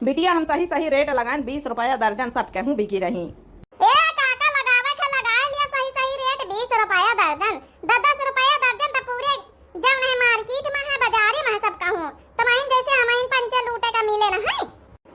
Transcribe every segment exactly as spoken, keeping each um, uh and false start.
बिटिया, हम सही सही रेट लगाएन, बीस रुपया दर्जन सब केहू बिकी रही। ए काका, लगावे के लगाए लिया सही सही रेट, बीस रुपया दर्जन, दस दस रुपया दर्जन, त पूरे जौन है मार्केट में है, बाजारे में है सब कहूँ, त वहीं जैसे हमहिन पंचे लूटे का मिले न है।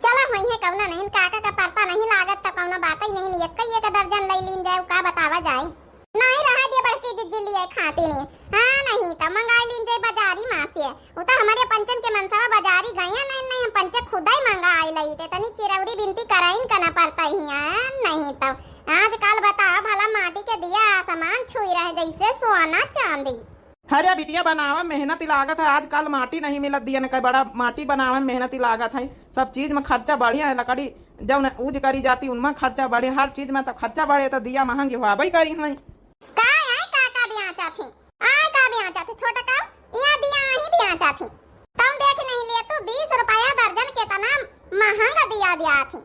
चला होई है कौना नहीं, काका का परता नहीं लागत त कौनो बात ही नहीं, एक ही एक दर्जन ले लीन जाए, का बतावा जाए। नहीं रहा दिया बड़की जिज्जी लिए खाती नहीं। हाँ, नहीं त मंगाई लीन जाए बाजारी माँ से। वो तो हमारे पंचन के मनसवा बाजारी गया नहीं, नहीं हम पंचे खुदा ही मंगाई लई थे। तनी चिरौरी बिनती कराइन का ना परता ही है, नहीं तो आजकल बताओ भला माटी के दिया आसमान छुई रहे जैसे सोना चांदी। अरे बिटिया, बनावे मेहनत ही लागत है, आजकल माटी नहीं मिलत दियन के, बड़ा माटी बनावे में मेहनत ही लागत है। सब चीज में खर्चा बढ़िया है, लकड़ी जौन ऊज करी जाती उनमें खर्चा बढ़े, हर चीज में तो खर्चा बढ़े, तो दिया महंगी हुआ करी है। का आए काका ब्याचा थी, आए का ब्याचा थी, छोटका, यहाँ दिया ही ब्याचा थी। तुम देख नहीं लिए तू, बीस रुपया दर्जन कितना महंगा दिया दिया थी।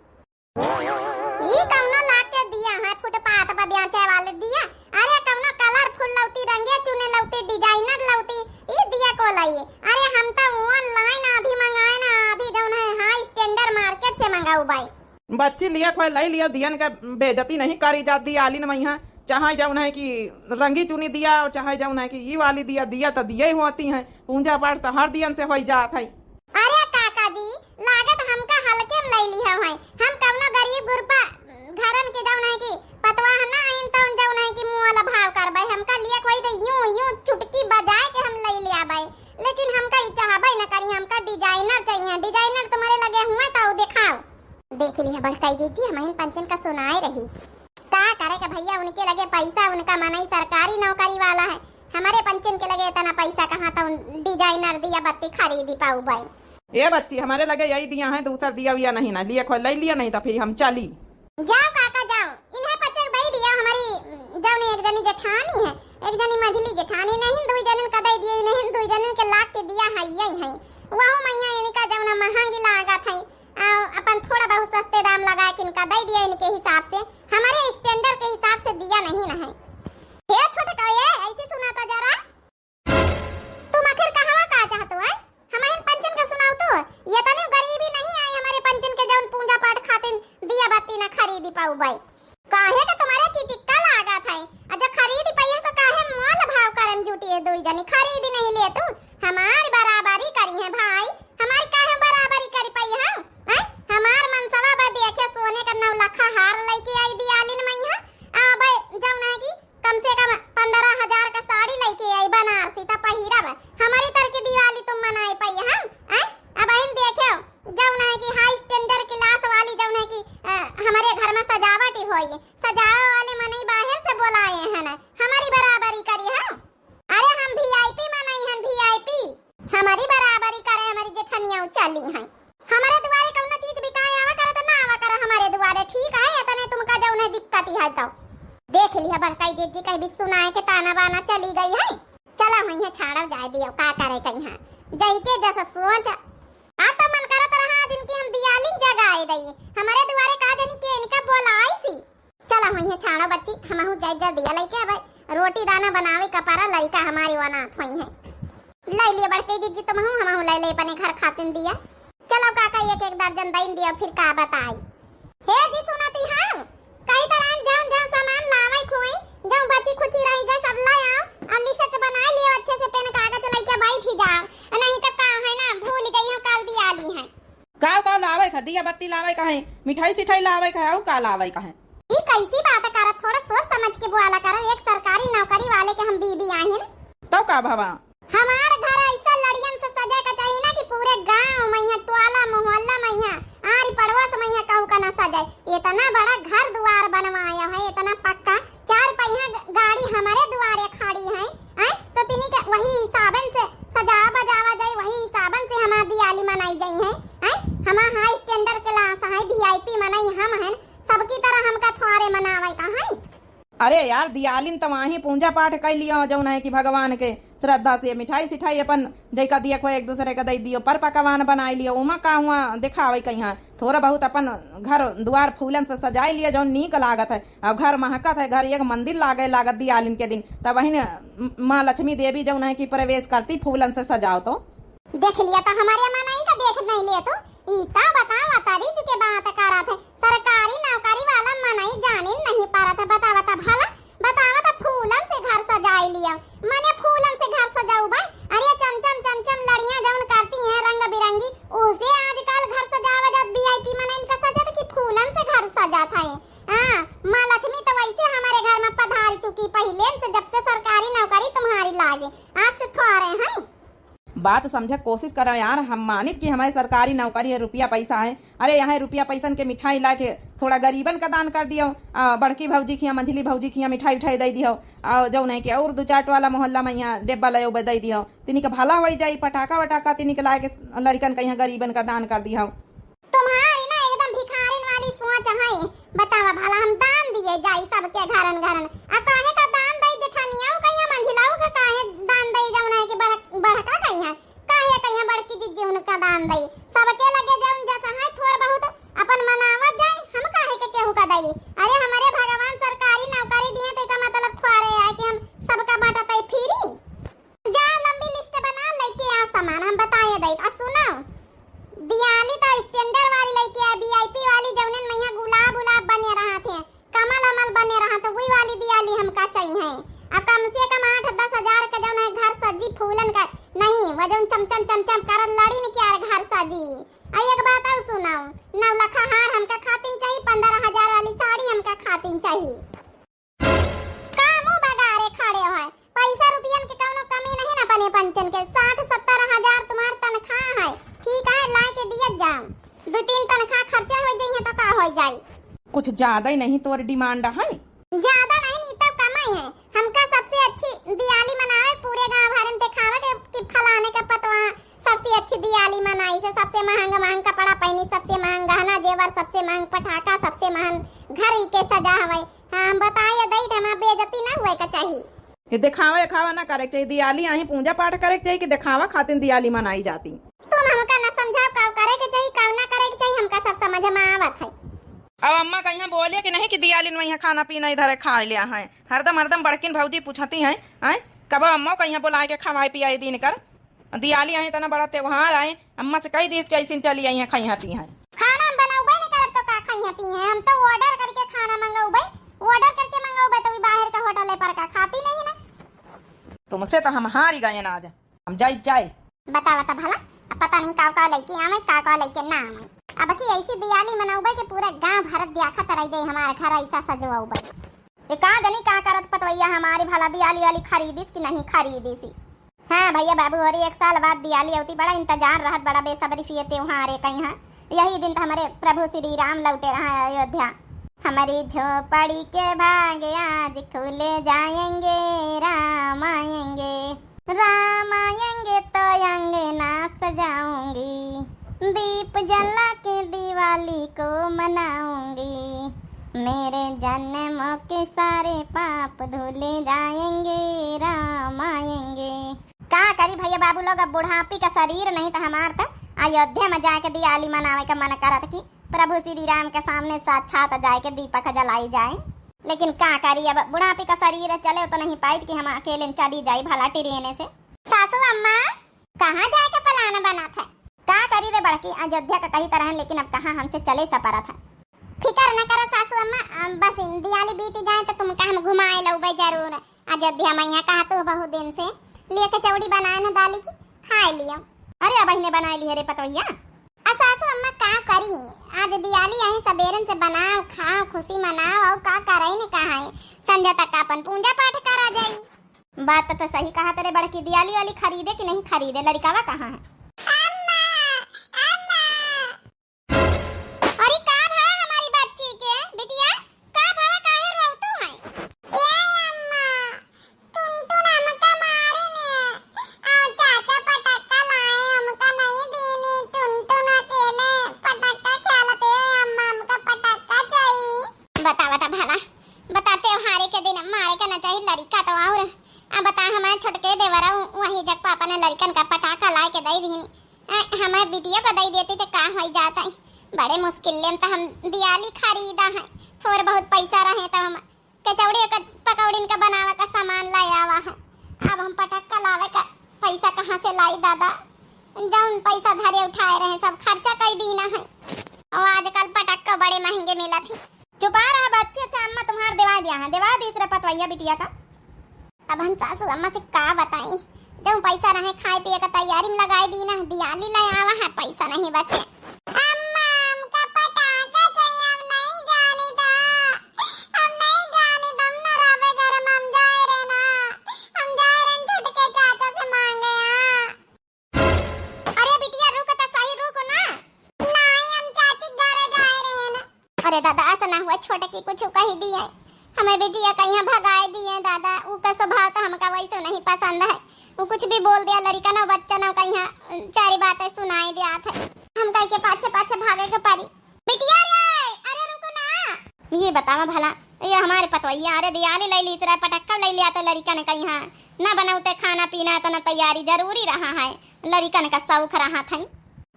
ई कौनो लाग के दिया है फुटपाथ पर बेचे वाले दिया? अरे कौनो कलरफुल लौती, रंगे चुने लौती, डिजाइनर लौती, ई दिया को लाई? अरे हम तो ऑनलाइन आधी मंगाए ना, आधी जौन है हाई स्टैंडर्ड मार्केट से मंगाऊ बाई। बच्ची लिया खोए लई लिया, दियन के बेइज्जती नहीं करी जात दियालिन मइहाँ, चाहे जौन है कि रंगी चुनी दिया, चाहे जौन है कि ई वाली दिया, दिया तो दिया ही होती हैं, पूजा पाठ तो हर दियन से होई जात है। अरे काका जी, लागत हमका हल्के में लई लिया है, हम कौनो गरीब गुरबा घरन के जौन है कि पतवाह ना आइन तौन जौन है कि मोल भाव करबे, हमका लिए कोई तो यूं यूं चुटकी बजाए के हम लई ले आबे, लेकिन हमका ई चाहबे न करी, हमका डिजाइनर चाहिए, डिजाइनर तुम्हारे लगे हुए तो दिखाओ। देख लिया बड़काई जीजी, हमहिन पंचन का सुनाए रही। का करे के भैया, उनके लगे पैसा, उनका मनई सरकारी नौकरी वाला है, हमारे पंचन के लगे इतना पैसा कहाँ तो डिजाइनर दिया बत्ती खरीदी पाऊ बाई। ए बच्ची, हमारे लगे यही दिया है, दूसर दिया विया नहीं ना, लिए खोए लई लिया नहीं तो फिर हम चली। जाओ काका जाओ, इन्हें पचक दई दिया हमारी जौन एक जनी जेठानी है, एक जनी मझली जेठानी नहीं, दुई जनन का दई दिया नहीं, दुई जनन के लाग के दिया है यही है, वहू मइहाँ इनका जौन महंगी लागत है, आ, अपन थोड़ा बहुत सस्ते दाम लगा के इनका दे दिया, इनके हिसाब से, हमारे स्टैंडर्ड के हिसाब से दिया नहीं न है। हे छोटका, ये ऐसे सुना तो जरा, तुम आखिर कहवा का चाहत हो, हैं? हमहिन पंचन का सुनाओ तो, ये तनी गरीबी नहीं आई हमारे पंचन के जौन पूजा पाठ खातिर दिया बत्ती न खरीदी पाऊ बाई। काहे का तुम्हारे चिटिक्का लागत है? आ जब खरीद पइहे तो काहे मोल भाव करम जुटी है दुई जनी? खरीद नहीं ले तू, हमार बराबरी करी है भाई, हमारी काहे बराबरी करी पइहे? हैं? हमार मनसवा बा देखे सोने का नौ लखा हार लइके आई दियालिन मइहाँ, अब जौन है कि कम से कम पन्द्रह हजार का साड़ी लइके आई बनारसी त पहिरब, हमारी तर की दिवाली तुम मनाए पइहे? हैं? अब इन देखे जौन है कि हाई स्टैंडर्ड क्लास वाली जौन है कि, अ, हमारे घर में सजावट ही होई, सजावे वाले मनई बाहर से बोलाए हैं ना, हमारी बराबरी करी है। अरे हम वीआईपी मनई हैं, वीआईपी, हमारी बराबरी करे, हमारी जेठनिया चली हैं। हमारे दुआरे कौनो चीज बिकाए आवा करे तो ना आवा करे हमारे दुआरे, ठीक है? इतने तुमका जौन है दिक्कत ही है तो। देख लिया बड़काई जीजी कहीं भी सुनाए के ताना बाना चली गई है। चला हुई है छाड़व जाए दियो, का करे कहीं है। जई के जस सोच, आ तो मन करत रहा आज इनकी हम दियालिन जगाए दई। हमारे दुआरे का जनी के इनका बोलाई सी। चला हुई है छाड़ो बच्ची, हमहू जाए जा दिया लइके अब रोटी दाना बनावे का परा लइका हमारी वनात हुई है। लई लिए बड़के जीजी तुमहू, हमहू लई ले अपने घर खातिन दिया। चलो काका एक एक दर्जन दइन दिया फिर का बताई। हे जी सुनती हाँ, कई तरह जौन जौन सामान लावे खोई, जौन बची खुची रही गई सब लाई आओ, और लिस्ट बनाए लियो अच्छे से पेन कागज लइके बैठी जाओ, नहीं तो का है ना भूल जाइयो काल दियाली है। का का लावे का, दिया बत्ती लावे का है, मिठाई सिठाई लावे का है, और का लावे का है? ई कैसी बात करत, थोड़ा सोच समझ के बोला करो, एक सरकारी नौकरी वाले के हम बीबी आहिन। तो का भवा? हमार घर ऐसा लड़ियन से सजे का चाहिए ना कि पूरे गांव मइहाँ, टोला मोहल्ला मइहाँ, आरी पड़ोस मइहाँ कहू का ना सजे। इतना बड़ा घर दुआर बनवाया है, इतना पक्का, चार पहिया ग-, गाड़ी हमारे दुआरे खड़ी है, हैं? तो तिनी के वही हिसाबन से सजावा बजावा जाए, वही हिसाबन से हमार दियाली मनाई जाई है, हैं? हमार हाई स्टैंडर्ड क्लास है, वीआईपी मनई हम हैं, सबकी तरह हमका थोड़े मनावे का है। अरे यार, दियालिन त वहीं पूजा पाठ कर लियो, जौन है कि भगवान के श्रद्धा से मिठाई सिठाई अपन जैका दिया को एक दूसरे का दे दियो, पर पकवान बनाई लियो, उमा का हुआ दिखावे कहीं। थोड़ा बहुत अपन घर दुआर फूलन से सजाई लियो, जौन नीक लागत है, और घर महकत है, घर एक मंदिर लागे लागत दियालिन के दिन। तब वहीं माँ लक्ष्मी देवी जौन है कि प्रवेश करती फूलन से सजाओ तो। देख लिया तो हमारे मनई का देख नहीं लिया तू, ई त बतावा, तरीज के बात करत है, सरकारी नौकरी वाला मनई जानिन नहीं पारत है। बतावा त भला, बतावा त फूलन से घर सजाई लिया, मने फूलन से घर सजउबे? अरे चमचम चमचम लड़ियां जौन करती हैं रंग बिरंगी, उसे आजकल घर सजावा जात, वीआईपी मनइन का सजत कि फूलन से घर सजात है। हाँ, माँ लक्ष्मी तो वैसे हमारे घर में पधार चुकी पहिले से, जब से सरकारी नौकरी तुम्हारी लागे, आज से थोड़े हैं। बात समझे के कोशिश करा यार, हम मानित कि हमारे सरकारी नौकरी है, रुपया पैसा है। अरे यहाँ रुपया पैसन के मिठाई ला के थोड़ा गरीबन का दान कर दियो, आ, बड़की भौजी खिया, मंझली भौजी खिया मिठाई उठाई दे दियो, आ, जौन है कि और दो चाट वाला मोहल्ला में यहाँ डेब्बा लयो दे दियो, तिनी का भला होई जाई, पटाखा वटाखा तिनी के ला के लड़िकन का यहाँ गरीबन का दान कर दियो। तुम्हारी ना एकदम भिखारिन वाली सोच है। बतावा भला हम दान दिए जाई सबके घरन घरन? आ काहे का दान दई जेठनियाऊ का या मंझिलाऊ का काहे दान दई जौन है कि बड़-, बड़का कहिया? काहे कहिया बड़की जिज्जी उनका दान दई? सबके लगे जौन जस है थोर बहुत अपन मनावत जाई, हम काहे के केहू का दई? अरे हमरे भगवान सरकारी नौकरी दिए तो एका मतलब थोड़े है कि हम सबका बांटत है फ्री? जा लंबी लिस्ट बना, लइके आ सामान, हम बताए दई। आ सुनो, दियाली त स्टैंडर्ड वाली लइके आ, वीआईपी वाली जौनन मइहाँ गुलाब उलाब बने रहत है, कमल अमल बने रहत, वही वाली दियाली हमका चाहिए। आ कम से कम आठ दस हजार का जौन है घर सजी फूलन का, नहीं, वो जौन चमचम चमचम करत लड़ी न कि यार घर सजी। आ एक बात और सुनाओ, नौ लखा हार हमका खातिन चाहिए, पन्द्रह हजार वाली साड़ी हमका खातिन चाहिए। का मुंह बगारे खड़े हो? पैसा रुपयन के कौनो कमी नहीं ना अपने पंचन के। साठ सत्तर हजार तुम्हार तनख्वाह है, ठीक है, लाए के दिया जाओ। दो तीन तनख्वाह खर्चा हो जाई है तो का हो जाई? कुछ ज्यादा ही नहीं तोर डिमांड है? ज्यादा नहीं, नहीं तो कम ही है। हमका सबसे अच्छी दियाली मनावे, पूरे गांव भर में दिखावे के कि फलाने के पतवा सबसे अच्छी दियाली मनाई से, सबसे महंग महंग कपड़ा पहनी, सबसे महंग गहना जेवर, सबसे महंग पटाखा, सबसे महंग घर ही के सजा हवे। हाँ, हम बताए दई त हमार बेइज्जती ना हुए का चाही। ये दिखावा दिखावा ना करे के चाही। दियाली आही पूजा पाठ करे के चाही कि दिखावा खातिर दियाली मनाई जाती? तुम हमका ना समझाओ का करे के चाही, का ना करे के चाही, हमका सब समझ में आवत है। अब अम्मा कहिया बोले कि नहीं कि दियाली में यहाँ खाना पीना इधर खा लिया है। हरदम हरदम बड़किन भौजी पूछती हैं, हैं? कब अम्मा कहिया बोलाए के खवाए पियाए दिन कर? दियाली आए, इतना बड़ा त्योहार आए, अम्मा से कही दीस कि ऐसे चली आई हैं, खाई हैं, पी हैं। खाना हम बनौबे नहीं करब तो का खाई हैं, पी हैं? हम तो order करके खाना मंगौबे, order करके मंगौबे तो भी बाहर का होटल पर का खाती नहीं ना। तुमसे तो हम हार ही गए ना आज, हम जाई जाए। बतावा तो भला, अब पता नहीं का का लइके आवे, का का लइके ना आवे। अब की ऐसी दियाली मनौबे कि पूरा गांव भर दियाखत रह जाए हमारे घर ऐसा सजवौबे। ये का जनी का करत पतवैया हमारी भला दियाली वाली खरीदिस कि नहीं खरीदिस? हाँ भैया बाबू, और एक साल बाद दियाली अउती, बड़ा इंतजार रहत, बड़ा बेसब्री से ये त्योहार कहिया। यही दिन तो हमारे प्रभु श्री राम लौटे रहा अयोध्या। हमारी झोपड़ी के भाग आज खुल जाएंगे, राम आएंगे। राम आएंगे तो अंगना सजाऊंगी, दीप जला के दिवाली को मनाऊंगी। मेरे जन्मों के सारे पाप धुल जाएंगे, राम आएंगे। का करी भैया बाबू लोग, अब बुढ़ापी का शरीर नहीं तो हमार तो अयोध्या में जाके दियाली मनावे का मन करत कि प्रभु श्री राम के सामने साक्षात जाए के दीपक जलाई जाए, लेकिन का करी, अब बुढ़ापे का शरीर चले तो नहीं पाइत कि हम अकेले चली जाई भला ट्रेन से। सासू अम्मा, कहाँ जाए के plan बनत है? का करी रे बड़की, अयोध्या का कही तरह, लेकिन अब कहाँ हमसे चले सपरत है। फिकर न करो सासू अम्मा, अम, बस इन दियाली बीत जाए तो तुमका हम घुमाए लौबे जरूर। अयोध्या मैया कहा तू बहुत दिन से लिए कचौड़ी बनाए न दाली की, खाए लियो। अरे अब ने बनाए ली रे पतोहिया। आ सासू अम्मा का करी, आज दियाली आए, सबेरन से बनाओ, खाओ, खुशी मनाओ, और का करे न कहा है, संझा तक अपन पूजा पाठ करा जाई। बात तो सही कहा तेरे बड़की, दियाली वाली खरीदे कि नहीं खरीदे, लड़कावा कहाँ है? अम्मा, अम्मा। अरे का भवा हमारी बच्ची के, बिटिया, का भवा, काहे रोवतू है? ए अम्मा, टुनटुन हमका मारे ने। आ, चाचा पटक्का लाए, हमका नहीं दीनी। टुनटुन अकेले पटक्का खेलते हैं, अम्मा, हमका पटक्का चाहिए। बता, बता भला, बता, त्योहारे के दिन मारे के ना चाहिए लड़िका तो और। आ, बता, हमारे छोटके देवरा उ-, वही जग पापा ने लड़िकन का पटाखा लाए के दे दीनी। आ, हमारे बिटिया को दे देती तो का हो जाता है। बड़े मुश्किल ले तो हम दियाली खरीदा है, थोड़े बहुत पैसा रहे तो हम कचौड़ी का, पकौड़िन का बनावे का सामान लाए आवा है। अब हम पटक्का लावे का पैसा कहाँ से लाई दादा? जौन पैसा धरे उठाए रहे, सब खर्चा कई दीना है। और आजकल पटक्का बड़े महंगे मिलत ही। चुपा रहा बच्चे, अच्छा अम्मा तुम्हार देवा दिया है, देवा दी तेरा पतवैया बिटिया का। अब हम सासू अम्मा से का बताई, जौन पैसा रहे खाए पिए का तैयारी में लगाए दीना, दियाली ले आवा है, पैसा नहीं बचे। अम्मा, हमका पटाखा चाहिए, हम नहीं जानी था, हम नहीं जानी था, हम ना रहबे घर में, हम जाए रहे ना, हम जाए रहे छोटके चाचा से मांगे, हाँ। अरे बिटिया, रुक त सही, रुक ना। नाई, हम चाची घरे गए रहे ना। अरे दादा, ऐसा ना हुआ, छोटकी कुछ कही दिए, हमें बिटिया कहीं भगाए दिए दादा। ऊ का स्वभाव तो हमका वैसे नहीं पसंद है। वो कुछ भी बोल दिया, लड़का ना बच्चा ना कहीं चारी बातें सुनाई दिया थे, हम कह के पाछे पाछे भागे के पड़ी। बिटिया रे, अरे रुको ना। ये बतावा भला, ये हमारे पतवैया, अरे दियाली ले ली, सिरा पटक्का ले लिया तो लड़कन का यहाँ ना बनावते खाना पीना, इतना तैयारी जरूरी रहा है, लड़कन का शौक रहा था।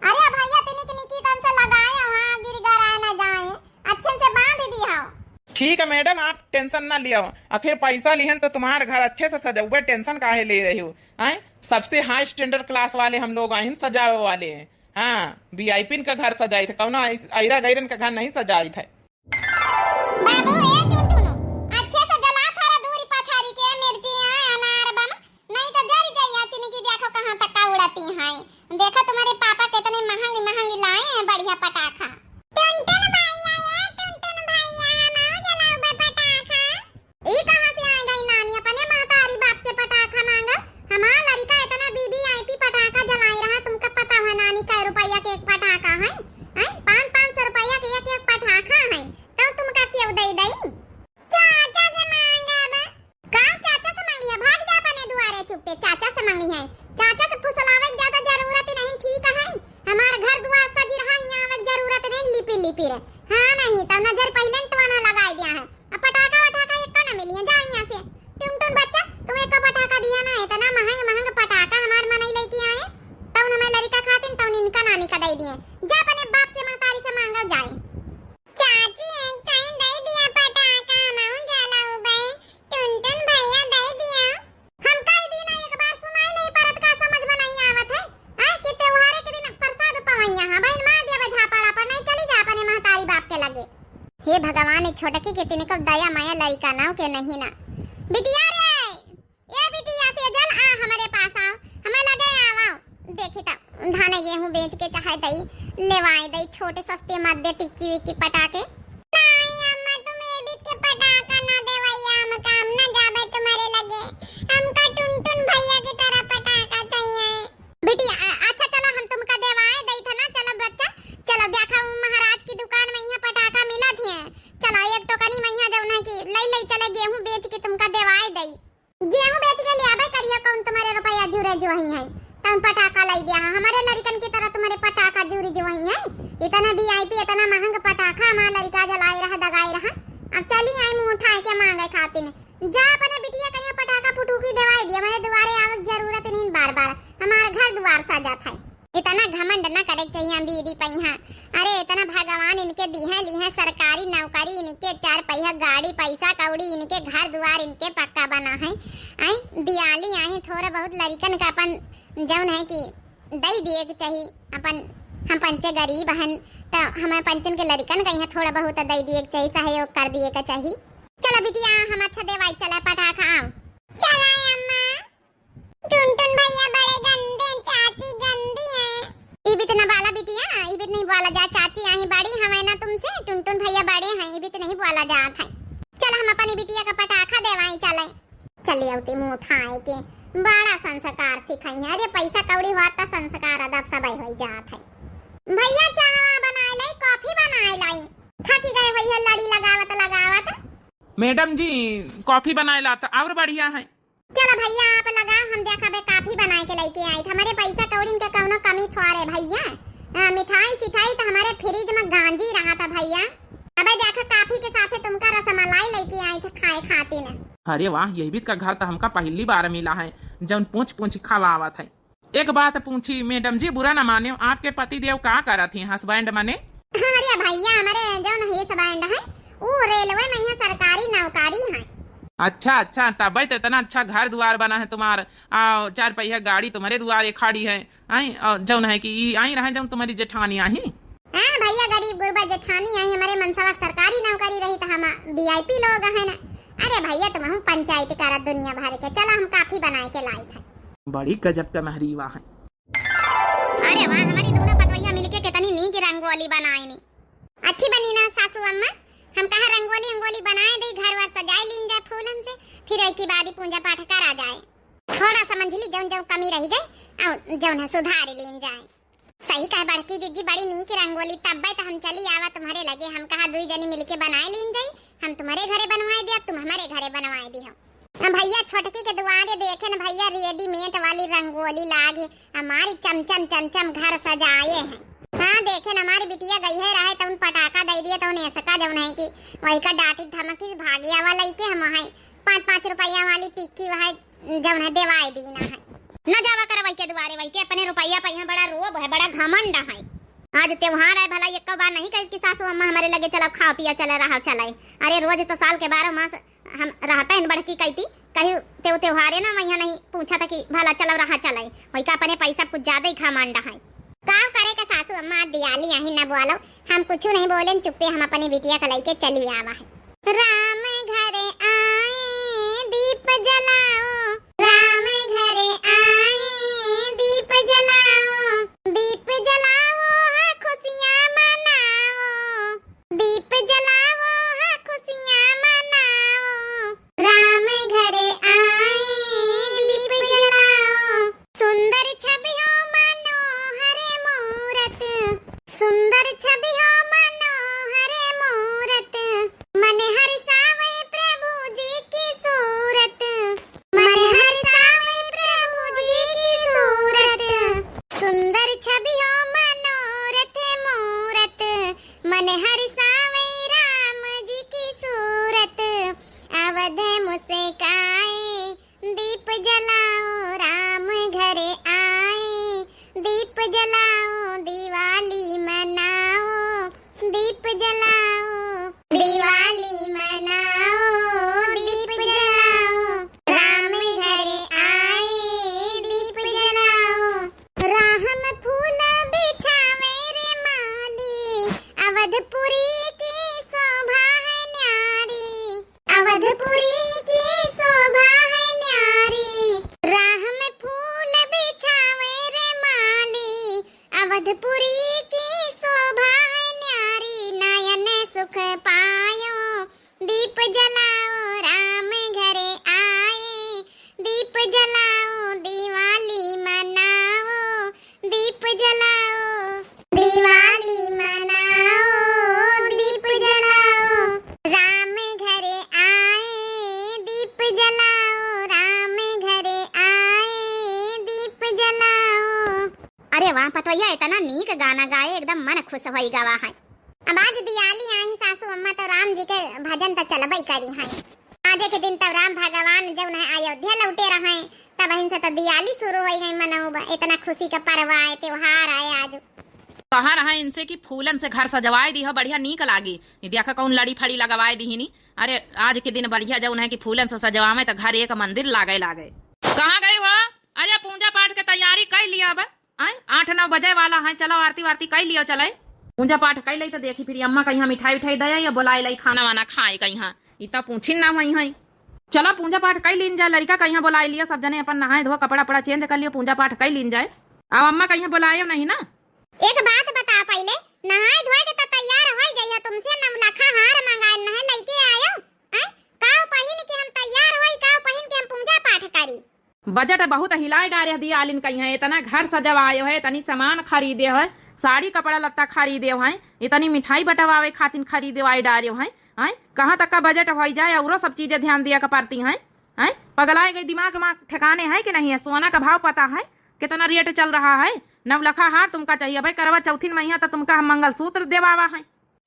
अरे भैया, तनिक निकी तन से लगाए, वहाँ गिर गराए ना जाए, अच्छे से बांध दी हो। ठीक है मैडम, आप tension ना लियो, आखिर पैसा लिहन तो तुम्हारे घर अच्छे से सजौबे, tension काहे ले रही हो? हैं, सबसे high standard class वाले हम लोग आहिन सजावे वाले हैं। हाँ, VIP का घर सजाई थे, कौनो ऐस-, ऐरा गैरन का घर नहीं सजाई थे। बाबू, ए टुनटुन, अच्छे से जला थारा दूरी पछारी के मिर्ची, हाँ, अनार बम, नहीं तो जर जाइया चिनकी, देखो कहाँ तक का उड़ती हैं। देखो तुम्हारे पापा कितने महंगी महंगी लाए हैं बढ़िया पटाखा। टुनटुन भैया, ए टुनटुन भैया, हम आओ जलाओ बे पटाखा। ई कहाँ से आ गई नानी, अपने महतारी बाप से पटाखा मांगा? हमार लड़का इतना VIP पटाखा जलाई रहा, तुमका पता है नानी, कै रुपया के एक पटाखा है? हैं? पाँच, पाँच सौ रुपया के एक, एक पटाखा है, तो तुमका क्यों दे दई? चाचा से मांगा बा। का चाचा से मांगी है? भाग जा अपने दुआरे चुप्पे, चाचा से मांगी है। चाचा से फुसलावे के ज्यादा जरूरत नहीं, ठीक है? हमार घर दुआर सजी रहा, यहाँ आवे के जरूरत नहीं, लिपि लिपि रे। हाँ नहीं, तब नजर पहले टवाना लगाई दिया है। अब पटाखा वटाखा एको ना मिली है, जा यहाँ से। टुनटुन बच्चा, तुम एको पटाखा दिया ना, इतना महंग महंग पटाखा हमार मनई लेके आए, तउन हमें लड़का खातिन, तउन इनका नानी का दे दिए। जा अपने बाप से महतारी से मांगा जाए। चाची, एक टाइम दे दिया पटाखा, हम जलाऊ बे। टुनटुन भैया दे दिया। हम कह दी ना, एक बार सुनाई नहीं परत, का समझ में नहीं आवत है? आए कि त्योहारे के दिन प्रसाद पवैया, हाँ बहन, मार दिया बे झापड़ आपड़, नहीं चली जा अपने महतारी बाप के लगे। हे भगवान, ए छोटकी के तिनको दया माया लड़का नाव के नहीं ना। बिटिया रे, ए बिटिया सेजल, आ हमरे पास आओ, हमें लगे आवा। देखी त धाने गेहूं बेच के चाहे दई, लेवाए दई, छोटे सस्ते मत दे टिक्की विक्की पटाखे। नहीं अम्मा, तुम एबित के पटाखा ना देवैया, हम काम ना जाबे तुम्हारे लगे, हमका टुनटुन भैया की तरह पटाखा चाहिए। बिटिया, अ-, अच्छा चलो, हम तुमका देवाए दई था ना, चलो बच्चा, चलो देखा वो महाराज की दुकान में यहाँ पटाखा मिला थी, चलो एक टोकनी में यहाँ जौन है कि लई लई चले, गेहूं बेच के तुमका देवाए दई। गेहूं बेच के ले आबे करिया, कौन तुम्हारे रुपया जुरे जो ही है, तउन पटाखा लाई दिया है, हमारे लड़कन की तरह तुम्हारे पटाखा जुरे जो ही है। इतना VIP, इतना महंग पटाखा हमारा लड़का जलाई रहा, दगाई रहा। अब चली आई मुंह उठाए के मांगे खातिर। जा अपने बिटिया कहिया पटाखा फुटूकी देवाई दिया, मेरे दुआरे आवे के जरूरत नहीं बार बार, हमारा घर दुआर सजा था। इतना घमंड न करे के चाहिए बीड़ी पहिया। अरे इतना भगवान इनके दिहे लिहे सरकारी नौकरी, इनके चार पहिया गाड़ी, पैसा कौड़ी, इनके घर दुआर इनके पक्का बना है। आई दियाली आई थोड़ा बहुत लड़कन का अपन जौन है कि दे दिए के चाहिए। अपन हम पंचे गरीब हन, तो हमें पंचन के लड़कन का यहाँ थोड़ा बहुत दे दिए के चाहिए, सहयोग कर दिए के चाहिए। चलो बिटिया, हम अच्छा देवाई चला पटाखा आओ। चला अम्मा। टुनटुन भैया बड़े गंदे, चाची गंदी है। इबित न बाला बिटिया, इबित नहीं बोला जा, चाची आई बड़ी हमें ना तुमसे, टुनटुन भैया बड़े हैं, इबित नहीं बोला जात है। चल हम अपनी बिटिया का पटाखा देवाई चले। चले आउते मुंह उठाए के, बड़ा संस्कार सिखाई है। अरे पैसा कौड़ी हुआ त संस्कार अदब सब हो जात है। भैया चाह बनाए लाई, कॉफी बनाए लाई, थकी गए हुई है लड़ी लगावत लगावत। मैडम जी, कॉफी बनाए लात और बढ़िया है। चलो भैया, आप लगाओ, हम देखा बे कॉफी बनाए के लेके आई थे। हमारे पैसा कौड़ी के कौनो कमी थोड़े भैया। अ, मिठाई सिठाई तो हमारे फ्रिज में गांजी रहा था भैया। अबे देखो, कॉफी के साथे तुमका रसमलाई लेके आई थे खाए खातिर। अरे वाह, यही बीत का घर तो हमका पहली बार मिला है, जौन पूछ पूछ खवावत है। एक बात पूछी मैडम जी, बुरा ना माने, आपके पति देव का करत ही, हस्बैंड मने? अरे भैया, हमारे जौन हस्बैंड है, वो रेलवे में यहाँ सरकारी नौकरी है। अच्छा, अच्छा, तबै तो इतना अच्छा घर दुआर बना है तुम्हार, आ, चार पहिया गाड़ी तुम्हरे दुआरे खड़ी है, आई, आ, जौन है कि ई आई रहे, जौन तुम्हरी जेठानी आही। हाँ भैया, गरीब गुरबा जेठानी आई, हमरे मनसवा के सरकारी नौकरी रही तो हम VIP लोग है ना। अरे भैया, तुमहू पंचायत करत दुनिया भर के, चला हम काफी बनाए के लाई थे। बड़ी गजब के महरीवा है। अरे वाह, हमारी दोनों पतवैया मिलके कितनी नीक रंगोली बनाइनी। अच्छी बनी ना सासू अम्मा? हम कहा रंगोली अंगोली बनाए दे, घर वर सजाए लीन जाए फूलन से, फिर एक ही बाद ही पूजा पाठ करा जाए। थोड़ा सा मंझली जौन जौन कमी रही गई, और जौन है सुधार लीन जाए। सही कहे बड़की जिज्जी, बड़ी नीक रंगोली, तब्बे तो हम चली आवा तुम्हरे लगे। हम कहा दुई जनी मिलके बनाए लीन जाई, हम तुम्हरे घरे बनवाए दिया, तुम हमारे घरे बनवाए दियो। अब भैया छोटकी के दुआरे देखे न भैया, readymade वाली रंगोली लागे, हमारी चमचम चमचम घर सजाए हैं। हाँ देखे न हमारी बिटिया गई है रहे, तउन पटाखा दे दिए, तउन ऐसका जौन है कि वही का डांटी धमकी भागे आवा लइके हम वहाँ पाँच पाँच रुपया वाली टिक्की वहाँ जौन है देवाए दीना है। न जावा कर वही के दुआरे, वही के अपने रुपया पे यहाँ बड़ा रोब है, बड़ा घमंड है। आज त्योहार है, भला एक बार नहीं कही कि सासू अम्मा हमारे लगे चलो खाओ पिया चले रहा चले। अरे रोज तो साल के बारह मास हम रहते हैं बड़की कहती, कहीं तेउ त्योहारे ना वहीं नहीं पूछा था कि भला चलो रहा चले। वही का अपने पैसा कुछ ज्यादा ही घमंड है। का करे का सासू अम्मा, आज दियाली आही न बोलो, हम कुछ नहीं बोले, चुप्पे हम अपनी बिटिया का लइके चली आवा है। राम घर आए दीप जलाओ, राम घर आए दीप जलाओ, दीप जलाओ है खुशियाँ मनाओ, दीप जलाओ है खुशियाँ मनाओ, राम घर आए दीप जलाओ। सुंदर छवि हो मनोहर मूरत, सुंदर छवि हो मनोहर मूरत, मन हरसावे प्रभु जी की सूरत, मन हरसावे प्रभु जी की सूरत। सुंदर छवि हो मनोरथ मूरत, मन हरसावे राम जी की सूरत। अवध मुस्काए दीप जलाओ, राम घर आए दीप जलाओ, दिवाली मनाओ दीप जलाओ, दिवाली मनाओ दीप जलाओ, राम घर आए दीप जलाओ। राम फूल बिछावे रे माली, अवधपुरी की शोभा है न्यारी, अवधपुरी की शोभा है न्यारी। राम फूल बिछावे रे माली, अवधपुरी की शोभा है न्यारी। नयन सुख पायो दीप जलाओ, राम घर आए दीप जलाओ, दिवाली मनाओ दीप जलाओ, दिवाली मनाओ दीप जलाओ, राम घर आए दीप जलाओ, राम घर आए दीप जलाओ। अरे वाह पतवैया, इतना नीक गाना गाए, एकदम मन खुश होई गवा है। अब आज दियाली आई सासू अम्मा, तो राम जी के भजन तो चलबई करी हैं। आजे के दिन तब राम भगवान जौन है अयोध्या लौटे रहे, तब हिन से तो दियाली शुरू होई गई मनऊ। इतना खुशी का पर्व आए, त्योहार आए आज। कहा रहा इनसे कि फूलन से घर सजवाए दी हो, बढ़िया नीक लागी। ई देखा कौन लड़ी फड़ी लगवाए दी ही नी। अरे आज के दिन बढ़िया जौन है कि फूलन से सजवावे तो घर एक मंदिर लागे लागे। कहाँ गई हो? अरे पूजा पाठ के तैयारी कर लिया अब। आय, आठ नौ बजे वाला है, चलो आरती वारती कई लियो चले। पूजा पाठ कई लई तो देखी फिर अम्मा कहिया मिठाई उठाई दया या बोलाई लाई खाना वाना खाए कहिया। ई तो पूछिन ना हुई है। चलो पूजा पाठ कई लीन जाए, लड़का कहिया बोलाई लियो, सब जने अपन नहाए धो कपड़ा उपड़ा change कर लियो, पूजा पाठ कई लीन जाए। अब अम्मा कहिया बोलायो नहीं ना। एक बात बता पहले, नहाए धोए के तो तैयार होई जाइयो, तुमसे नवलखा हार मंगाए नहे लइके आयो। आय, काव पहिन के हम तैयार होई, काव पहिन के हम पूजा पाठ करी। बजट बहुत हिलाए डारे दियालिन कहिया, इतना घर सजवायो है, इतनी सामान खरीदे है, साड़ी कपड़ा लत्ता खरीदे है, इतनी मिठाई बटवावे खातिन खरीदवाए डारे है, हैं? कहाँ तक का बजट होई जाए, औरो सब चीजें ध्यान दिया के पड़ती हैं, हैं? पगलाए गई, दिमाग मा ठिकाने है कि नहीं है? सोना का भाव पता है कितना rate चल रहा है? नवलखा हार तुमका चाहिए भाई, करवा चौथिन मइहाँ तो तुमका हम मंगलसूत्र देवावा है।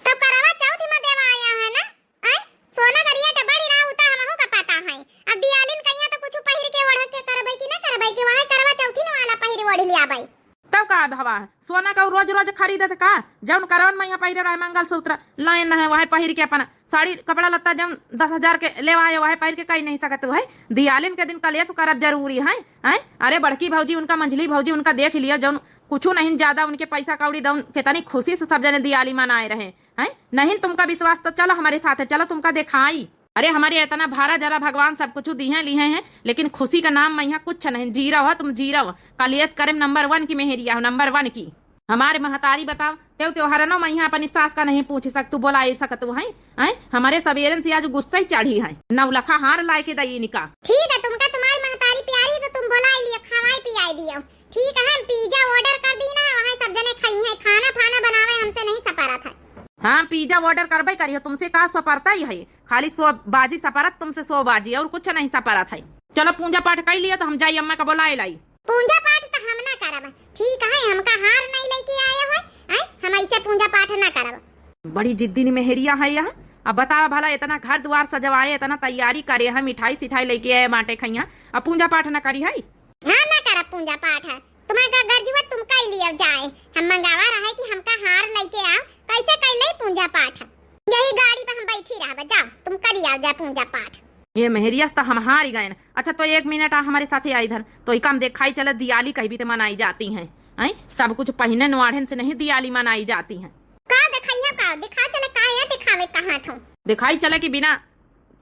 तब करवा चौथ में देवा आया है ना? आय, सोना का rate बढ़ रहा होता हमहू का पता है। अब दियालिन कहिया तो कुछ पहिर के ओढ़ के करबै कि ना करबै कि वहाँ करवा चौथिन वाला पहिर ओढ़ लिया भाई। तब का भवा है? सोना का रोज रोज खरीदत का? जौन करवन मइहाँ पहिरे रहे मंगलसूत्र, लाइन है, वह पहिर के अपन साड़ी कपड़ा लत्ता जौन दस हजार के लेवा है, वह पहिर के कही नहीं सकत है। दियालिन के दिन कलेस करब जरूरी है, हैं? अरे बड़की भौजी उनका, मंझली भौजी उनका देख लिया, जौन कुछ नहीं ज्यादा उनके पैसा कौड़ी दौन, कितनी खुशी से सब जने दियाली मनाए रहे, हैं? नहीं तुमका विश्वास तो चलो हमरे साथे, चलो तुमका देखाई। अरे हमरे इतना भारा जरा भगवान सब कुछ दिहे लिहे हैं, लेकिन खुशी का नाम मइहाँ कुछ नहीं, जीरो हो तुम, जीरो। कलेस करे में नंबर वन की मेहरिया हो, नंबर वन की। हमारे महतारी बताओ, तेउ त्योहारनो मइहाँ अपनी सास का नहीं पूछ सकतू, बोलाए सकतू हैं, हैं? हमरे सबेरन से आज गुस्सा ही चढ़ी है, नौलखा हार लाए के दई निका। ठीक है, तुमका तुम्हारी महतारी प्यारी है तो तुम बोलाई लियो, खवाई पियाई दियो। ठीक है, हम pizza order कर दी ना, वहाँ सब जने खाई हैं, खाना फाना बनावे हमसे नहीं सपरत है। हाँ, pizza order करबे करियो, तुमसे का सपरता ही है, खाली सो बाजी सपरत तुमसे, सो बाजी और कुछ नहीं सपरत है। चलो पूजा पाठ कर लियो तो हम जाई अम्मा का बोलाए लाई। पूजा पाठ तो हम ना करब, ठीक है, हमका हार नहीं लेके आए हो, हैं? हम ऐसे पूजा पाठ ना करब। बड़ी जिद्दी मेहरिया है यह। अब बतावा भला, इतना घर द्वार सजवाए, इतना तैयारी करे है, मिठाई सिठाई लेके आए बाटे खइया, अब पूजा पाठ ना करी है? हाँ, ना करब पूजा पाठ है। तुम्हारा गरजुआ तुम कई लियो जाए, हम मंगावा रहे कि हमका हार लेके आओ, कैसे कैले पूजा पाठ? यही गाड़ी पे हम बैठी रहब, जाओ तुम करी आओ जाए पूजा पाठ। ये मेहरियस तो हम हार ही गए। अच्छा तो एक मिनट आ हमारे साथे आ इधर, तो ही काम देखाई चले दियाली कहीं भी तो मनाई जाती हैं, हैं? सब कुछ पहिने नवाढ़न से नहीं दियाली मनाई जाती हैं। का देखाई है, का दिखा चले, का है दिखावे कहाँ थो? दिखाई चले कि बिना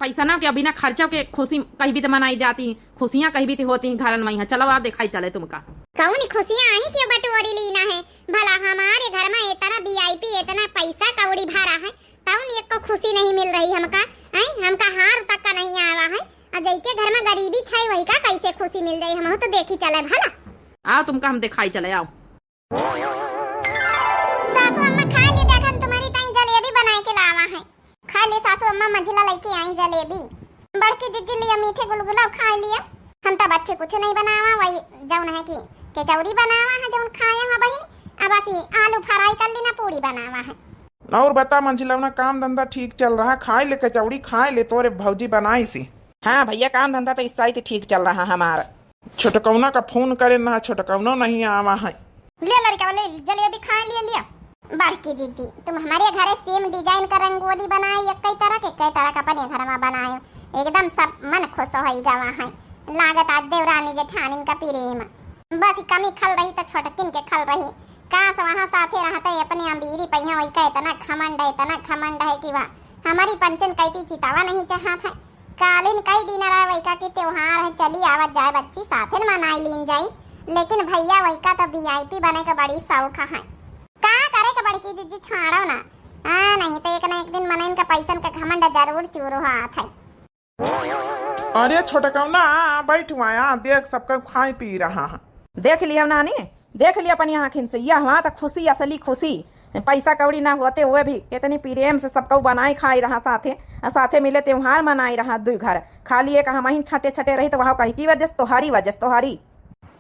पैसा ना के, बिना खर्चा के खुशी कहीं भी तो मनाई जाती हैं, खुशियाँ कहीं भी तो होती हैं घरन में। यहाँ चलो आप दिखाई चले तुमका। कौन खुशियाँ आही के बटोरी लीना है? भला हमारे घर में इतना VIP, इतना पैसा कौड़ी भरा है, तौन एको खुशी नहीं मिल रही हमका, हैं? हमका हार तक का नहीं आवा है। आ जइके घर में गरीबी छै, वही का कैसे खुशी मिल जाई? हमहू तो देखी चले भला। आओ तुमका हम दिखाई चले, आओ। सासू अम्मा खा ले, देखन तुम्हारी ताई जलेबी बनाए के लावा है। खा ले सासू अम्मा, मंझला लेके आई जलेबी। बड़की जिज्जी लिया मीठे गुलगुला खा लिया। हम तो बच्चे कुछ नहीं बनावा, वही जौन है कि कचौरी बनावा है, जौन खाया है बहिन। अब बस ये आलू fry कर लेना, पूरी बनावा है। और बता मंझिलवना, काम धंधा ठीक चल रहा? खाए ले कचौड़ी, खाए ले, तोरे भौजी बनाई सी। हाँ भैया, काम धंधा तो इस साइड ठीक चल रहा हमारा। छोटकौना का फोन करे ना, छोटकौनो नहीं आवा है। ले लड़का ले जलेबी खाए लिए लिया। बड़की दीदी, तुम हमारे घरे same design का रंगोली बनाए, एक कई तरह के, कई तरह का अपने घर में बनाए, एकदम सब मन खुश होई गवा है। लागत आज देवरानी जेठानिन का प्रेम। बस कमी खल रही तो छोटकिन के खल रही। काश वहाँ साथे रहते अपने अम्बीरी पहिया, वही का इतना घमंड है, इतना घमंड है कि वह हमारी पंचन कैती चितावा नहीं चाहत है। कालिन कई दिन रहे वही का कि त्योहार है, चली आवत जाए बच्ची, साथे न मनाई लीन जाई। लेकिन भैया वही का तो VIP बने का बड़ी शौक है। का करे के बड़की दीदी, छाड़ो ना। हाँ, नहीं तो एक ना एक दिन मनइन का पैसन का घमंड जरूर चूर होत है। अरे छोटकौना, आ, आ, बैठ हुआ, आ, देख, सबका खाए पी रहा है। देख लिया नानी, देख लिया अपनी आँखिन से, यह हुआ तो खुशी, असली खुशी। पैसा कौड़ी ना होते हुए भी इतनी प्रेम से सबको बनाए खाए रहा साथे, आ साथे मिले त्योहार मनाए रहा दुई घर। खाली एक हमहिन छटे छटे रही तो वहाँ कही की वजह से तोहारी, वजह से तोहारी।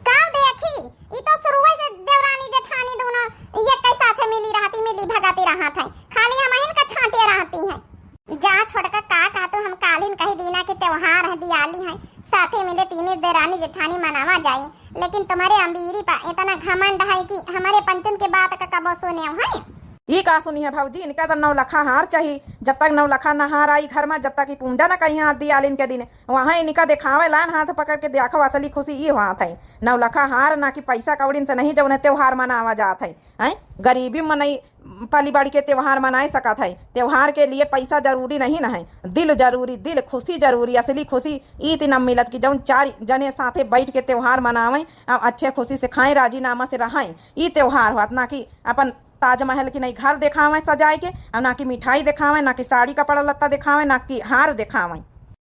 का देखी, ई तो शुरुए से देवरानी जेठानी दोनों एक ही साथे मिली रहती, मिली भगती रहत है, खाली हमहिन का छांटे रहती हैं। जा छोटका, का कहतू, हम कालिन कही दीना कि त्योहार है, दियाली है, साथे मिले तीने देवरानी जेठानी मनावा जाई, लेकिन तुम्हारे अम्बीरी पा इतना घमंड है कि हमारे पंचन के बात का कबो सुने है। ई का सुनी है भौजी, इनका तो नौ लखा हार चाही। जब तक नौ लखा ना हार आई घर में, जब तक ई पूजा ना कही हाथ दियालिन के दिन, वहाँ इनका देखावे लान हाथ पकड़ के, देखो असली खुशी ई होत है। नौ लखा हार ना कि पैसा कौड़िन से नहीं, जौन है त्योहार मनावा जात है, हैं? गरीबी में नहीं पली बाड़ी के त्योहार मनाए सकत है। त्योहार के लिए पैसा जरूरी नहीं न है, दिल जरूरी, दिल खुशी जरूरी, असली खुशी ई ती न मिलत कि जौन चार जने साथे बैठ के त्योहार मनावें, आ अच्छे खुशी से खाएं, राजीनामा से रहें। ई त्योहार होत ना कि अपन ताजमहल की नहीं घर देखावें सजाए के, और ना कि मिठाई देखावें, ना कि साड़ी कपड़ा लत्ता देखावें, ना कि हार देखावें।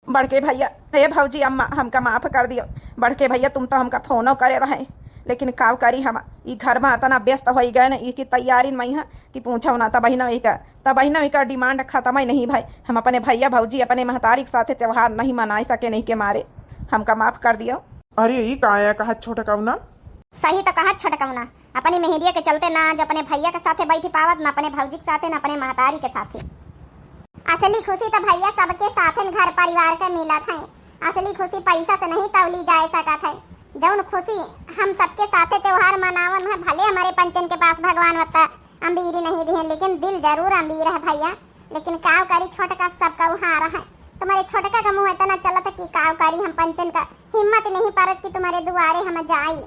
बड़के भैया, हे भौजी अम्मा, हमका माफ कर दियो। बड़के भैया, तुम तो हमका फोनो करे रहे, लेकिन काव करी हम, ई घर में इतना व्यस्त होई गए न, ई की तैयारी में है कि पूछो ना। तब बहिना, एक, तब बहिना, एक demand खत्म ही नहीं भाई। हम अपने भैया भौजी, अपने महतारी के साथे त्योहार नहीं मनाए सके, नहीं के मारे हमका माफ कर दियो। अरे, ई का आया कहत छोटकौना? सही तो कहत छोटकौना, अपनी मेहरिया के चलते ना आज अपने भैया के साथे बैठी पावत, ना अपने भौजी के साथे, ना अपने महतारी के साथे। असली खुशी तो भैया सबके साथे घर परिवार के मिलत है। असली खुशी पैसा से नहीं तौली जाए सकत है। जौन खुशी हम सबके साथे त्योहार मनावन है, भले हमरे पंचन के पास भगवान वत्ता अम्बीरी नहीं दिहन, लेकिन दिल जरूर अम्बीर है भइया। लेकिन काव करी, छोटका सबका उहार है। तुम्हरे छोटका का मुँह इतना चलत कि काव करी, हम पंचन का हिम्मत नहीं परत कि तुम्हरे दुआरे हम जाई।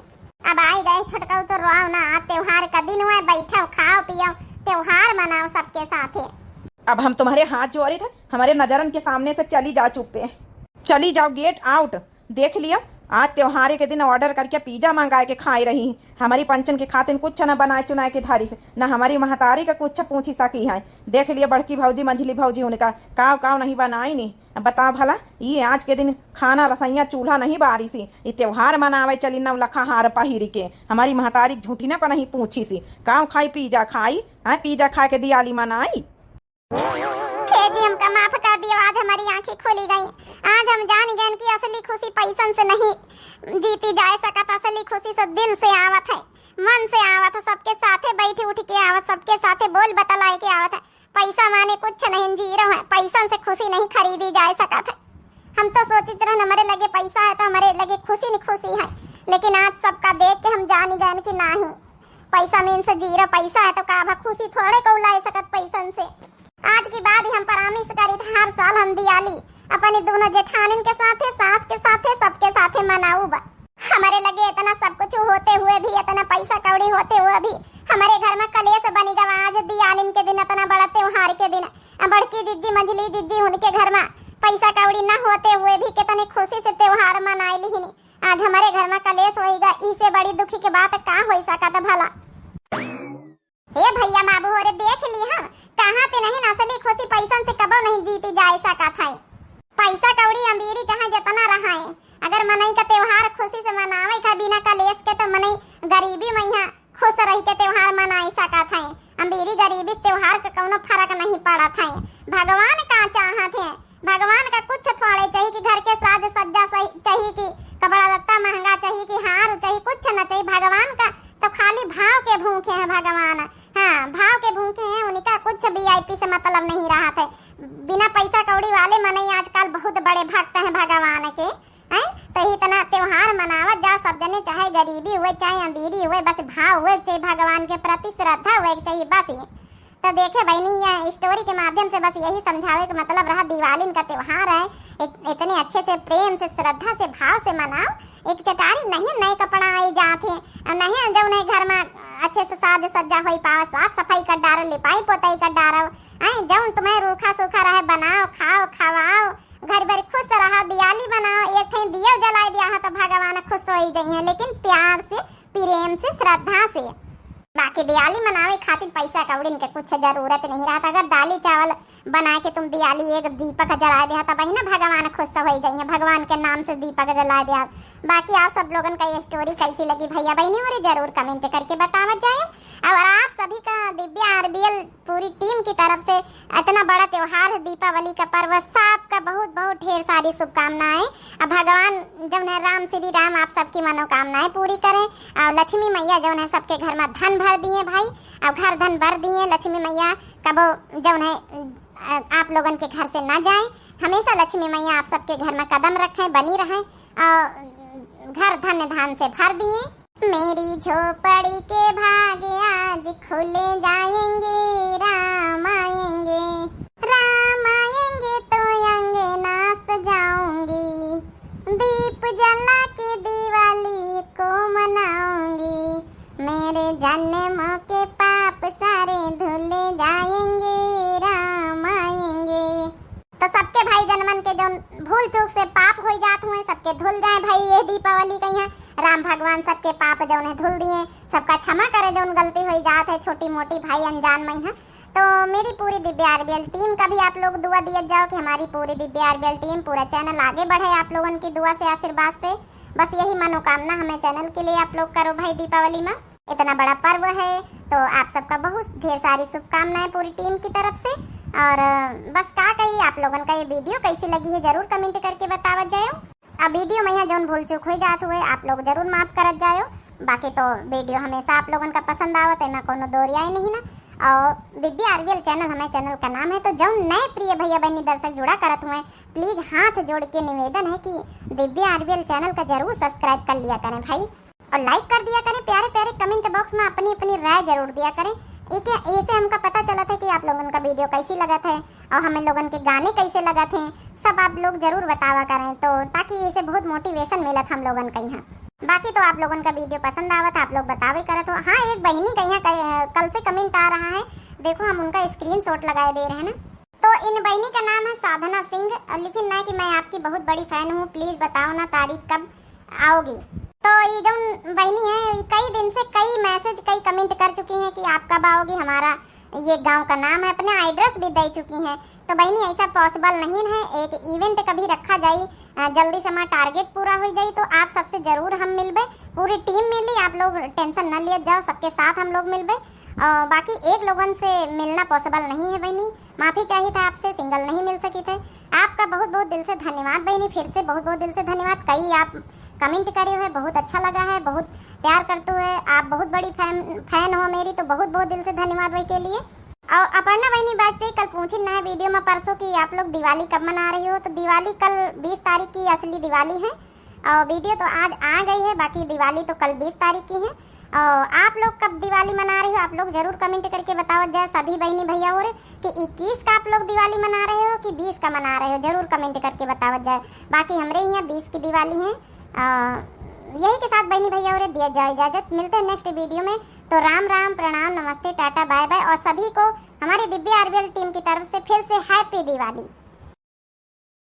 अब आई गए छोटका, तो रोआव ना, आज त्योहार का दिन हुआ, बैठो, खाओ, पियो, त्योहार मनाओ सबके साथे। अब हम तुम्हरे हाथ जोड़ित है, हमरे नजरन के सामने से चली जाओ चुप्पे, चली जाओ, get out। देख लियो, आज त्योहारे के दिन order करके pizza मंगाए के खाए रही। हमरी पंचन के खातिन कुछ न बनाए चुनाए के धारिस, न हमरी महतारी का कुछ पूछी सकी है। देख लियो बड़की भौजी, मंझली भौजी, उनका काव काव नहीं बनाई नी। अब बताओ भला, ये आज के दिन खाना रसोइया चूल्हा नहीं बारिसी, ये त्योहार मनावे चली नवलखा हार पहिरी के। हमरी महतारी झूठी न को नहीं पूछीसी, काव खाई, pizza खाई, हाँ, pizza खा के दियाली मनाई। हे जी, हमका माफ कर दियो, आज हमारी आँखें खोली गई। आज हम जान गए कि असली खुशी पैसन से नहीं जीती जाए सकत, असली खुशी से दिल से आवत है, मन से आवत है, सबके साथे बैठ उठ के आवत, सबके साथे बोल बतलाए के आवत है। पैसा माने कुछ नहीं, zero है, पैसन से खुशी नहीं खरीदी जाए सकत है। हम तो सोचित रहन हमरे लगे पैसा है तो हमरे लगे खुशी नहीं खुशी है, लेकिन आज सबका देख के हम जान गए कि नहीं, पैसा means zero, पैसा है तो का भा खुशी थोड़े को लाई सकत पैसन से। आज के बाद ही हम promise करी था, हर साल हम दियाली अपनी दोनों जेठानिन के साथे, सास के साथे, सबके साथे मनाऊब। हमरे लगे इतना सब कुछ होते हुए भी, इतना पैसा कौड़ी होते हुए भी हमरे घर में कलेश बनी गवा। आज दियालिन के दिन, इतना बड़ा त्योहार के दिन, आ बड़की जिज्जी, मंझली जिज्जी, उनके घर में पैसा कौड़ी न होते हुए भी कितने खुशी से त्योहार मनाए लिहिनी। आज हमरे घर में कलेश होइगा, इसे बड़ी दुखी के बात का होई सकत भला? हे भइया बाबू हो रे, देख ली हाँ, कहाँ ते नहीं असली खुशी पैसन से कबो नहीं जीती जाए सकत है। पैसा कौड़ी अमीरी चाहे जितना रहा है, अगर मनई का त्योहार खुशी से मनावे का बिना कलेश के, तो मनई गरीबी में यहाँ खुश रह के त्योहार मनाई सकत है। अमीरी गरीबी से त्योहार के कौनो फर्क नहीं पड़त है। भगवान का चाहत है, भगवान का कुछ थोड़े चाहिए कि घर के साज सज्जा सही चाहिए, कि कपड़ा लत्ता महंगा चाहिए, कि हार चाहिए, कुछ न चाहिए। भगवान का तो खाली भाव के भूखे हैं भगवान। हाँ, भाव के भूखे हैं, उनका कुछ VIP से मतलब नहीं रहत है। बिना पैसा कौड़ी वाले मनई आजकल बहुत बड़े भक्त हैं भगवान के। हैं? तो इतना त्योहार मनावत जा सब जने, चाहे गरीबी हुए, चाहे अमीरी हुए, बस भाव हुए के चाहिए, भगवान के प्रति श्रद्धा हुए के चाहिए, बस ये। तो देखे बहनी, ये story के माध्यम से बस यही समझावे के मतलब रहा, दिवालिन का त्योहार है, इत-, इतने अच्छे से, प्रेम से, श्रद्धा से, भाव से मनाओ। एक चटारी नहीं नए कपड़ा आई जात है, और नहीं जौन है घर में अच्छे से साज सज्जा होई पावे, साफ सफाई कर डारो, लिपाई पोताई कर डारो, हैं, जौन तुम्हें रूखा सूखा रहे बनाओ, खाओ, खवाओ, घर भर खुश रहा, दियाली मनाओ, एक ठे दियो जलाए दिया है तो भगवान खुश होई जइहें, लेकिन प्यार से, प्रेम से, श्रद्धा से। बाकी दियाली मनावे खातिर पैसा कौड़िन के कुछ जरूरत नहीं रहत। अगर दाली चावल बनाए के तुम दियाली एक दीपक जलाए दिया तो बहिना भगवान खुश होई जइहें, भगवान के नाम से दीपक जलाए दिया। बाकी आप सब लोगन का ये story कैसी लगी भइया बहनी, और जरूर comment करके बतावत जाए। और आप सभी का दिव्या RBL पूरी team की तरफ से इतना बड़ा त्योहार है दीपावली का पर्व, सबका बहुत बहुत ढेर सारी शुभकामनाएं। अब भगवान जौन है राम, श्री राम आप सबकी मनोकामनाएं पूरी करें, और लक्ष्मी मैया जौन है सबके घर में धन भर दिए भाई, और घर धन भर दिए। लक्ष्मी मैया कबो जौन है, अ, आप लोगन के घर से ना जाए, हमेशा लक्ष्मी मैया आप सबके घर में कदम रखें, बनी रहें, और घर धन धान से भर दिए। मेरी झोपड़ी के भाग आज खुल जाएंगे, राम आएंगे, राम आएंगे तो अंगना सजाऊंगी, दीप जला के दिवाली को मनाऊंगी, मेरे जन्म के पाप सारे धुल जाएंगे, राम आएंगे। तो सबके भाई जनमन के जौन भूल चूक से पाप होई जात हुए, सबके धुल जाए भाई ये दीपावली के यहाँ। राम भगवान सबके पाप जौन है धुल दिए, सबका क्षमा करे जौन गलती होई जात है छोटी मोटी भाई अनजान में है। तो मेरी पूरी दिव्या RBL team का भी आप लोग दुआ दिए जाओ कि हमारी पूरी दिव्या RBL team, पूरा channel आगे बढ़े आप लोगन की दुआ से, आशीर्वाद से। बस यही मनोकामना हमें channel के लिए आप लोग करो भाई दीपावली में। इतना बड़ा पर्व है, तो आप सबका बहुत ढेर सारी शुभकामनाएं पूरी team की तरफ से। और, अ, बस का कही, आप लोगन का ये video कैसी लगी है, जरूर comment करके बतावत जायो। अब video में यहाँ जौन भूल चूक हो जात हुए, आप लोग जरूर माफ करत जायो। बाकी तो video हमेशा आप लोगन का पसंद आवत, एमा कोनो दो राय नहीं ना। और दिव्या आरबीएल चैनल हमारे चैनल का नाम है। तो जौन नए प्रिय भैया बहनी दर्शक जुड़ा करत हुए, प्लीज हाथ जोड़ के निवेदन है कि दिव्या आरबीएल चैनल का जरूर सब्सक्राइब कर लिया करें भाई, और लाइक कर दिया करें। प्यारे प्यारे कमेंट बॉक्स में अपनी अपनी राय जरूर दिया करें। एक, ऐसे हमका पता चलत है कि आप लोगन का वीडियो कैसी लगत है और हमें लोगन के गाने कैसे लगत हैं, सब आप लोग जरूर बतावा करें, तो ताकि इसे बहुत मोटिवेशन मिलत हम लोगन का यहाँ। बाकी तो आप लोगन का वीडियो पसंद आवत, आप लोग बतावे करत हो। हाँ, एक बहनी का यहाँ क-, कल से कमेंट आ रहा है, देखो हम उनका स्क्रीनशॉट लगाए दे रहे हैं ना। तो इन बहनी का नाम है साधना सिंह, और लिखिन ना कि मैं आपकी बहुत बड़ी फैन हूँ, प्लीज बताओ ना तारीख कब आओगी। तो ये जौन बहनी है, ये कई दिन से कई मैसेज, कई कमेंट कर चुकी हैं कि आप कब आओगी, हमारा ये गांव का नाम है, अपना एड्रेस भी दे चुकी हैं। तो बहनी, ऐसा पॉसिबल नहीं है, एक इवेंट कभी रखा जाई, अ, जल्दी से हमारा टारगेट पूरा हो जाई, तो आप सबसे जरूर हम मिलबे, पूरी टीम मिली, आप लोग टेंशन न लिया जाओ, सबके साथ हम लोग मिलबे। और बाकी एक लोगन से मिलना पॉसिबल नहीं है बहनी, माफ़ी चाहिए था आपसे, सिंगल नहीं मिल सकी थे। आपका बहुत बहुत दिल से धन्यवाद बहनी, फिर से बहुत बहुत दिल से धन्यवाद। कई आप कमेंट करे हुए, बहुत अच्छा लगा है, बहुत प्यार करते हुए, आप बहुत बड़ी फैन, फैन हो मेरी, तो बहुत बहुत दिल से धन्यवाद वही के लिए। और अपर्णा बहनी वाजपेयी कल पूछी ना है वीडियो में परसों कि आप लोग दिवाली कब मना रही हो, तो दिवाली कल बीस तारीख की असली दिवाली है और वीडियो तो आज आ गई है, बाकी दिवाली तो कल बीस तारीख की है। और आप लोग कब दिवाली मना रही हो, आप लोग जरूर कमेंट करके बताओ जाए सभी बहनी भैया और कि इक्कीस का आप लोग दिवाली मना रहे हो कि बीस का मना रहे हो, जरूर कमेंट करके बताओ जाए। बाकी हमरे यहाँ बीस की दिवाली है। अ, यही के साथ बहनी भैया और दिया जाए इजाजत, मिलते हैं नेक्स्ट वीडियो में। तो राम राम, प्रणाम, नमस्ते, टाटा, बाय बाय, और सभी को हमारी दिव्या आरबीएल टीम की तरफ से फिर से हैप्पी दिवाली।